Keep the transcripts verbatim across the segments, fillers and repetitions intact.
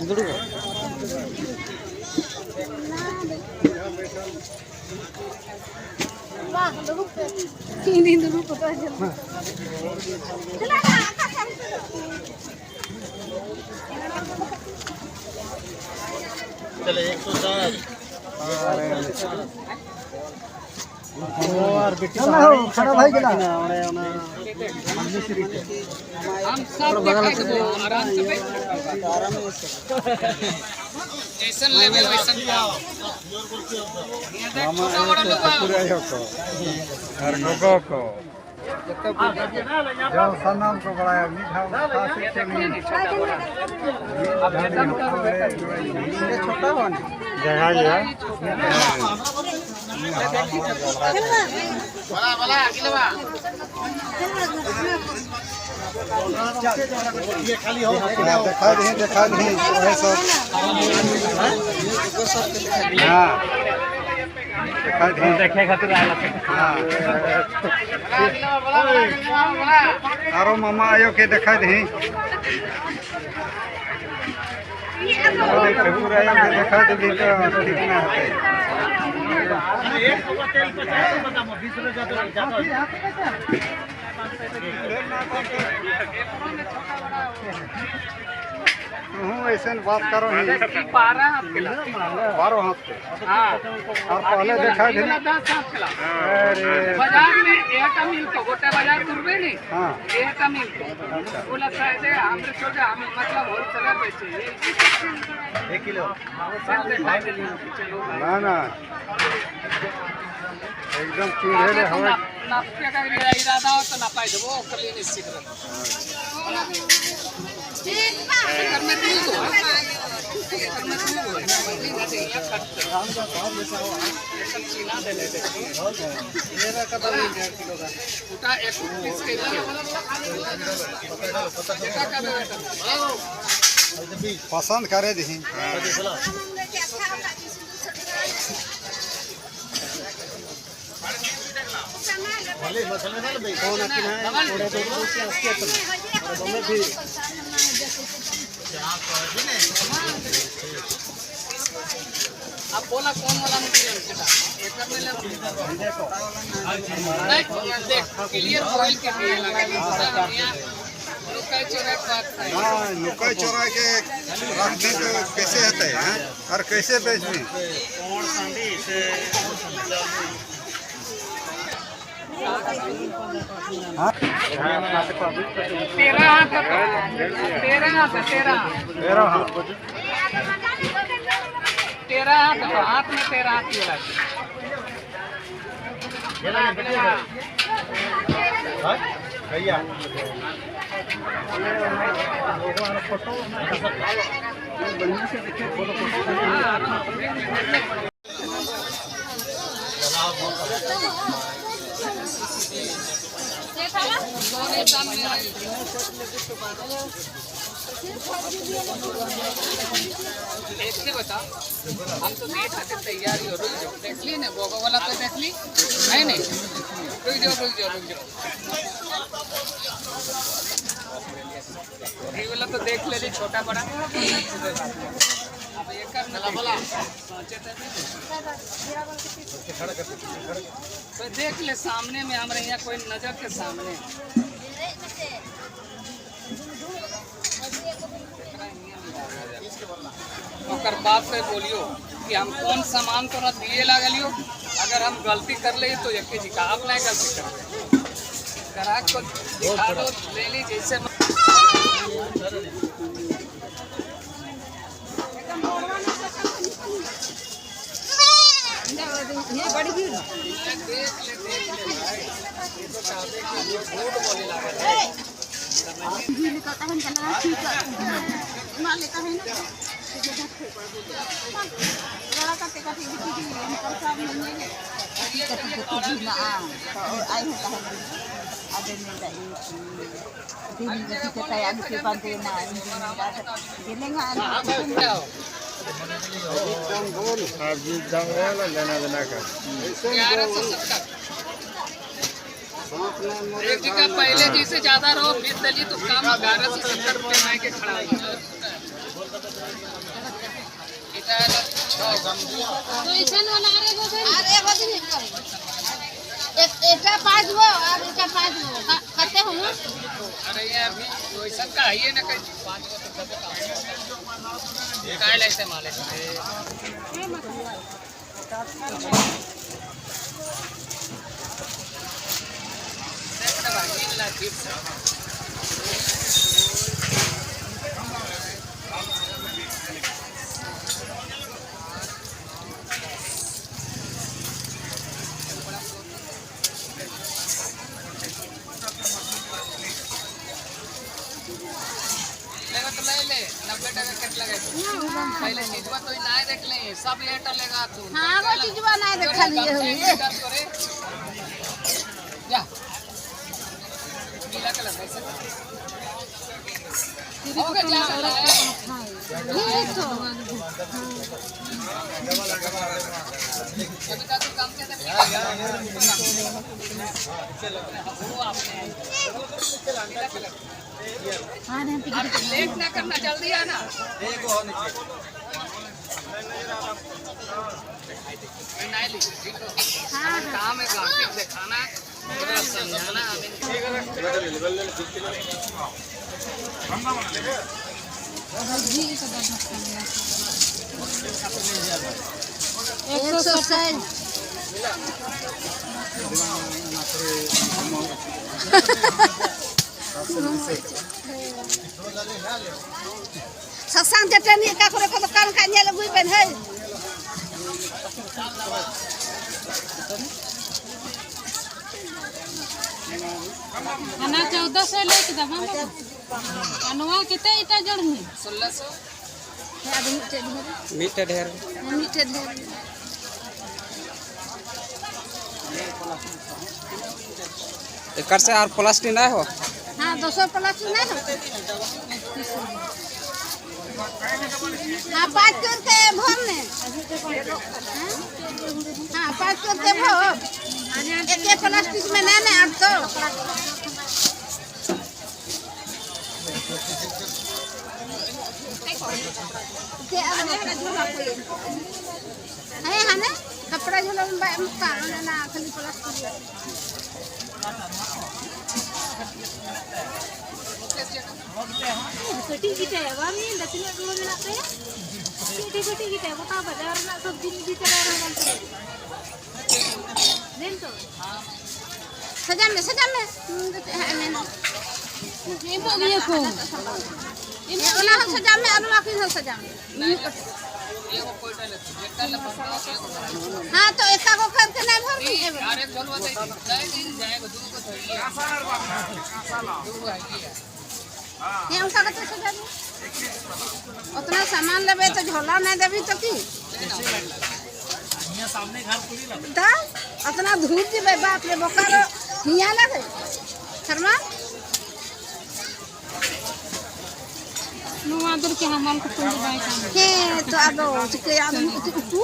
ᱫᱩᱲᱩᱵ᱾ ᱵᱟᱝ, ᱫᱩᱲᱩᱵ ᱯᱮ᱾ ᱤᱧ ᱫᱩᱧ ᱫᱩᱲᱩᱵ ᱠᱚᱜᱼᱟ᱾ ᱪᱟᱞᱟᱜ ᱢᱮ, ᱟᱠᱟ ᱥᱮᱫ ᱮᱢ ᱪᱟᱞᱟᱜᱼᱟ? ᱪᱚᱞᱚ, ᱮᱠᱥᱚ ᱥᱟᱛ᱾ ᱟᱨ ᱵᱤᱴᱤ ᱠᱷᱟᱲᱟ ᱵᱷᱟᱭ ᱜᱮ ᱱᱟ᱾ ᱚᱸᱰᱮ ᱚᱱᱟ ᱦᱟᱢ ᱥᱟᱵ ᱫᱮᱠᱷᱟ ᱫᱮᱵᱚ, ᱟᱨᱟᱢ ᱥᱮ ᱵᱮᱴ ᱠᱟᱨ ᱠᱟᱨᱚ᱾ ᱡᱮᱥᱚᱱ ᱞᱮᱵᱮᱞ ᱣᱮᱥᱚᱱ ᱠᱟᱢ᱾ ᱢᱟᱢᱟ ᱟᱭᱳ ᱠᱚ, ᱴᱷᱟᱹᱠᱩᱨ ᱟᱭᱳ ᱠᱚ, ᱟᱨ ᱜᱚᱜᱚ ᱠᱚ᱾ ᱡᱚᱛᱚ ᱠᱚ ᱡᱚ ᱥᱟᱱᱟᱢ ᱠᱚ ᱵᱟᱲᱟᱭᱟ, ᱢᱤᱫ ᱫᱷᱟᱣ ᱚᱠᱟ ᱥᱮᱫ ᱪᱚ ᱱᱤᱭᱟᱹ ᱢᱤᱫ ᱫᱷᱟᱣ ᱱᱤᱭᱟᱹ ᱦᱚᱯᱚᱱ ᱨᱮ ᱡᱟᱭᱜᱟ ᱜᱮᱭᱟ᱾ ᱢᱤᱫ ᱫᱷᱟᱣ ᱱᱤᱭᱟᱹ ᱦᱟᱲᱟᱢ ᱦᱚᱲ ᱡᱟᱵᱽᱨᱟ ᱠᱚ᱾ ᱦᱮᱸ, ᱫᱮᱠᱷᱟᱭ ᱫᱤᱧ, ᱫᱮᱠᱷᱟᱭ ᱫᱤᱧ, ᱚᱭ ᱥᱚᱵ᱾ ᱦᱮᱸ᱾ ᱫᱮᱠᱷᱟᱭ ᱫᱤᱧ᱾ ᱫᱮᱠᱷᱮ ᱠᱷᱟᱹᱛᱤᱨ ᱟᱭ ᱞᱟᱜᱟ᱾ ᱦᱮᱸ᱾ ᱟᱨᱚ ᱢᱟᱢᱟ ᱟᱭᱳ ᱠᱮ ᱫᱮᱠᱷᱟᱭ ᱫᱤᱧ᱾ ᱟᱨᱚ ᱴᱷᱟᱹᱠᱩᱨ ᱟᱭᱳ ᱠᱮ ᱫᱮᱠᱷᱟᱭ ᱫᱤᱧ ᱛᱚ ᱴᱷᱤᱠ ᱱᱟ ᱦᱟᱯᱮ᱾ हूँ, ऐसे बात करो नहीं। बारह हाथ के ला। बारह हाथ के। हाँ। और पहले देखा भी नहीं। दस हाथ के ला। अरे। बाजार में एटा मिल को, गोटा बाजार दूर में नहीं। हाँ। एटा मिल को। अच्छा। बोला शायद है, हमरे सोचा, हम मतलब होलसेलर बेचे। एक किलो। ना, ना। एकदम चिन्हे ले हमें। नाप, नाप के अगर इरादा हो तो नापाई देबो, कभी निश्चित रहो। पसंद करे दही। अब बोला कौन वाला में दिया बेटा? एक कर ले। नहीं, देख, क्लियर मोबाइल के लिए लगा है। नुका चोरा के बात नहीं। हाँ, नुका चोरा के रख दी तो कैसे होते हैं, हाँ? और कैसे बेच दी? तेरह हाथ है तो। तेरह हाथ है, तेरह। तेरह हाथ। तेरह हाथ है तो, हाथ में तेरह हाथ ये लगा। हाँ? भैया। एक ही बता, हम तो देख सके तैयारी हो, रुक जाओ, देख ली ना, गोगो वाला तो देख ली, नहीं, नहीं, रुक जाओ, रुक जाओ, रुक जाओ। ये वाला तो देख ले ली, छोटा बड़ा। अब ये कर ना, सोचे थे। तो देख ले, सामने में हम रहिया, कोई नजर के सामने। ओकर बाप से बोलियो कि हम कौन सामान तोरा दिए लागलियो, अगर हम गलती कर ले तो एक जी का आप नहीं गलती कर। ग्राहक को दिखा दो, ले ली जैसे। ᱟᱨ ᱡᱤᱞ ᱫᱟᱢ ᱨᱮ ᱞᱮᱱᱟ ᱵᱮᱱᱟ ᱠᱟ᱾ एक जगह पहले जी से ज्यादा रहो, बीस दली तो काम ग्यारह सौ सत्तर रुपये में के खड़ा है। तो इसन वाला अरे वो भी अरे वो भी नहीं करेगा। एक एटा पाँच गो और एटा पाँच गो का- करते हो ना? अरे ये अभी वैसा का है ये ना कहीं पाँच गो तो करते काम। ये काय लाइसे माले? लेगा तो ले ले, नब्बे टका कट लगे। पहले चीजवा तो ही ना देख ले, सब लेट लेगा तू। हाँ, वो चीजवा ना देखा लिए हुए। जा। पीला कलर है सर। हो गया, जा। ये तो। अभी तक काम के अंदर वो आपने पीला कलर। हाँ, नहीं, पीला। लेट ना करना, जल्दी आना। नहीं, नहीं, ठीक हो। हाँ, हाँ। काम है, ग्राफिक दिखाना है। एक सौ साठ। ᱥᱟᱥᱟᱝ ᱪᱟᱹᱴᱟᱹᱱᱤ ᱚᱠᱟ ᱠᱚᱨᱮ ᱠᱚ ᱫᱚᱠᱟᱱ ᱠᱷᱟᱡ ᱧᱮᱞ ᱟᱹᱜᱩᱭ ᱵᱮᱱ, ᱦᱳᱭ᱾ ᱦᱟᱱᱟ ᱪᱳᱫᱽᱫᱚ ᱥᱚᱭ ᱞᱟᱹᱭ ᱠᱮᱫᱟ, ᱵᱟᱝ ᱵᱟᱵᱟ? ᱟᱨ ᱱᱚᱣᱟ ᱠᱟᱛᱮ ᱮᱴᱟᱜ ᱡᱚᱲ ᱢᱮ᱾ ᱦᱮᱸ, ᱟᱫᱚ ᱢᱤᱫᱴᱮᱡ ᱰᱷᱮᱨ᱾ ᱢᱤᱫᱴᱮᱡ ᱰᱷᱮᱨ᱾ ᱦᱮᱸ, ᱢᱤᱫᱴᱮᱡ ᱰᱷᱮᱨ᱾ एकर से और प्लास्टिक ना हो? हाँ, दो सौ प्लास्टिक ना हो। हाँ, पाँच सौ के भर में। हाँ, पाँच सौ के भर। एक एक प्लास्टिक में नहीं, नहीं, आठ सौ। ᱪᱮᱫ ᱟᱫᱚ? ᱦᱮᱸ, ᱦᱟᱱᱮ ᱠᱟᱯᱲᱟ ᱡᱷᱚᱞᱟ ᱵᱚᱱ ᱵᱟᱭ ᱮᱢᱚᱜ ᱠᱟᱱ, ᱚᱱᱮ ᱚᱱᱟ ᱠᱷᱟᱹᱞᱤ ᱯᱞᱟᱥᱴᱤᱠ ᱨᱮᱭᱟᱜ᱾ ᱠᱟᱹᱴᱤᱡ ᱜᱮᱛᱟᱭᱟ, ᱵᱟᱢ ᱧᱮᱞ ᱮᱫᱟ ᱛᱤᱱᱟᱹᱜ ᱨᱩᱣᱟᱹ ᱢᱮᱱᱟᱜ ᱛᱟᱭᱟ? ᱠᱟᱹᱴᱤᱡ ᱠᱟᱹᱴᱤᱡ ᱜᱮᱛᱟᱭᱟ, ᱜᱚᱴᱟ ᱵᱟᱡᱟᱨ ᱨᱮᱱᱟᱜ ᱥᱚᱵᱽᱡᱤ ᱤᱫᱤ ᱪᱟᱞᱟᱣ ᱨᱮᱦᱚᱸ ᱵᱟᱝ ᱯᱩᱨᱟᱹᱜᱼᱟ᱾ ᱢᱮᱱ ᱛᱚ᱾ ᱥᱟᱡᱟᱣ ᱢᱮ, ᱥᱟᱡᱟᱣ ᱢᱮ᱾ ᱦᱩᱸ, ᱫᱚ ᱪᱮᱫ ᱦᱟᱸᱜ ᱮ ᱢᱮᱱᱟ? ᱮᱢᱚᱜ ᱜᱮᱭᱟ ᱠᱚ᱾ ᱦᱮᱸ, ᱚᱱᱟ ᱦᱚᱸ ᱥᱟᱡᱟᱣ ᱢᱮ ᱟᱨ ᱱᱚᱣᱟ ᱠᱤᱱ ᱦᱚᱸ ᱥᱟᱡᱟᱣ ᱢᱮ᱾ ᱦᱮᱸ, ᱛᱚ ᱮᱠᱟ ᱠᱚ ᱠᱷᱟᱱ ᱛᱮ ᱱᱟ ᱵᱷᱚᱨ ᱢᱤᱫ ᱮ ᱵᱷᱚᱨ᱾ ᱦᱮᱸ, ᱚᱱᱠᱟ ᱠᱟᱛᱮ ᱥᱟᱡᱟᱣ ᱢᱮ᱾ ᱚᱛᱱᱟ ᱥᱟᱢᱟᱱ ᱞᱮᱵᱮ ᱛᱚ ᱡᱷᱚᱞᱟ ᱱᱟᱭ ᱫᱮᱵᱤ ᱛᱚ ᱠᱤ? ᱫᱟ, ᱚᱛᱱᱟ ᱫᱷᱩᱨ ᱡᱤ ᱵᱮ ᱵᱟᱯ ᱨᱮ ᱵᱚᱠᱟᱨᱚ ᱦᱤᱭᱟ ᱞᱮ ᱫᱮ᱾ ᱥᱟᱨᱢᱟ? ᱱᱚᱣᱟ ᱫᱚ ᱠᱤ ᱦᱟᱢᱟᱞ ᱠᱟᱛᱮ ᱫᱚ ᱵᱟᱭ ᱠᱟᱹᱢᱤᱭᱟ? ᱦᱮᱸ, ᱛᱚ ᱟᱫᱚ ᱪᱤᱠᱟᱹᱭᱟ, ᱟᱫᱚ ᱩᱛᱩ, ᱩᱛᱩ᱾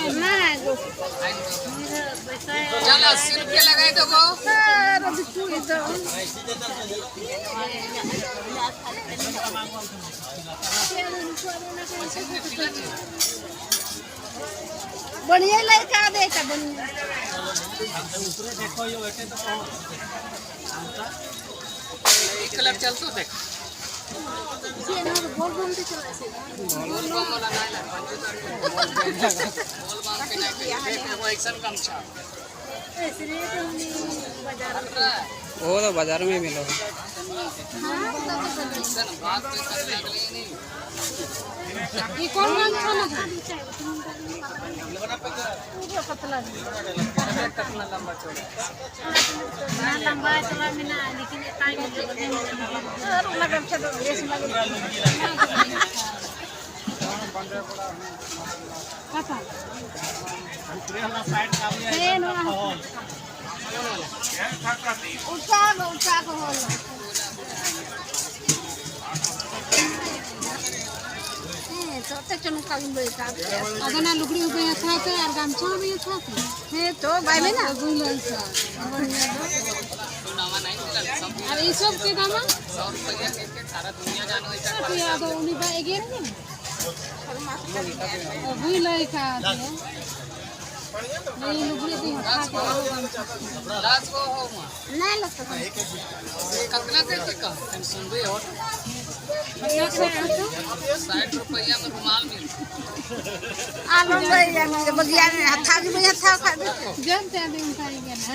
ᱚᱱᱟ ᱜᱚ-, ᱪᱟᱞ, ᱟᱥᱤ ᱨᱩᱯᱤᱭᱟ ᱞᱟᱜᱟᱭ ᱫᱚ ᱜᱚ᱾ ᱟᱨ ᱫᱤᱠᱩ ᱫᱚ᱾ बढ़िया लड़का दे का बढ़िया। एक कलर चल तो देख। ये ना बोल बम के चला ऐसे। बोल बम वाला ना, ना। बोल बम के ना, एक वो एक्शन कम छा। वो तो बाजार में मिलो। ये कौन कौन सा लगा? पूरा पतला भी। लंबा चौड़ा मेरा, लेकिन ये टाइम और लगा तो बेस लगा। ᱠᱟᱛᱷᱟ᱾ ᱦᱮᱸ, ᱱᱚᱣᱟ ᱦᱚᱸ᱾ ᱩᱪᱟ ᱠᱚ, ᱩᱪᱟ ᱠᱚ ᱦᱚᱲ᱾ ᱦᱮᱸ, ᱛᱚ ᱪᱚ ᱱᱚᱝᱠᱟ ᱜᱮᱢ ᱞᱟᱹᱭ ᱠᱟᱜ᱾ ᱟᱫᱚ ᱚᱱᱟ ᱞᱩᱜᱽᱲᱤ ᱦᱚᱸ ᱵᱟᱹᱧ ᱦᱟᱛᱟᱣ ᱛᱮ ᱟᱨ ᱜᱟᱢᱪᱷᱟ ᱦᱚᱸ ᱵᱟᱹᱧ ᱦᱟᱛᱟᱣ ᱛᱮ᱾ ᱦᱮᱸ ᱛᱚ, ᱵᱟᱭ ᱢᱮᱱᱟ? ᱟᱹᱜᱩᱭ ᱞᱟᱹᱭ ᱠᱟᱜ᱾ ᱟᱨ ᱤᱧ ᱥᱚᱵ ᱪᱮᱫ ᱫᱟᱢᱟ? ᱟᱫᱚ ᱩᱱᱤ ᱵᱟᱭ ᱮᱜᱮᱨ ᱠᱟᱱᱟ? ᱟᱹᱜᱩᱭ ᱞᱟᱹᱭ ᱠᱟᱜ ᱫᱮᱭᱟ᱾ ᱞᱟᱹᱭ ᱞᱩᱜᱽᱲᱤ ᱫᱚᱧ ᱦᱟᱛᱟᱣ ᱠᱮᱫᱟ, ᱟᱨ ᱜᱟᱢᱪᱷᱟ᱾ ᱞᱟᱥ ᱠᱚ ᱦᱚᱸ ᱢᱟ᱾ ᱱᱟ ᱞᱟᱥ ᱠᱚ᱾ कितना दे चुका? सुन रही हो? पचास रुपये तो। साठ रुपया में रुमाल मिल। ᱟᱞᱚᱢ ᱞᱟᱹᱭᱟ, ᱱᱚᱰᱮ ᱵᱟᱹᱜᱤᱭᱟᱜ ᱢᱮ, ᱦᱟᱛᱟᱣ ᱜᱮ ᱵᱟᱹᱧ ᱦᱟᱛᱟᱣ ᱠᱷᱟᱡ ᱫᱚ᱾ ᱡᱚᱢ ᱛᱮ ᱟᱹᱰᱤ ᱚᱱᱠᱟ ᱜᱮ ᱠᱟᱱᱟ᱾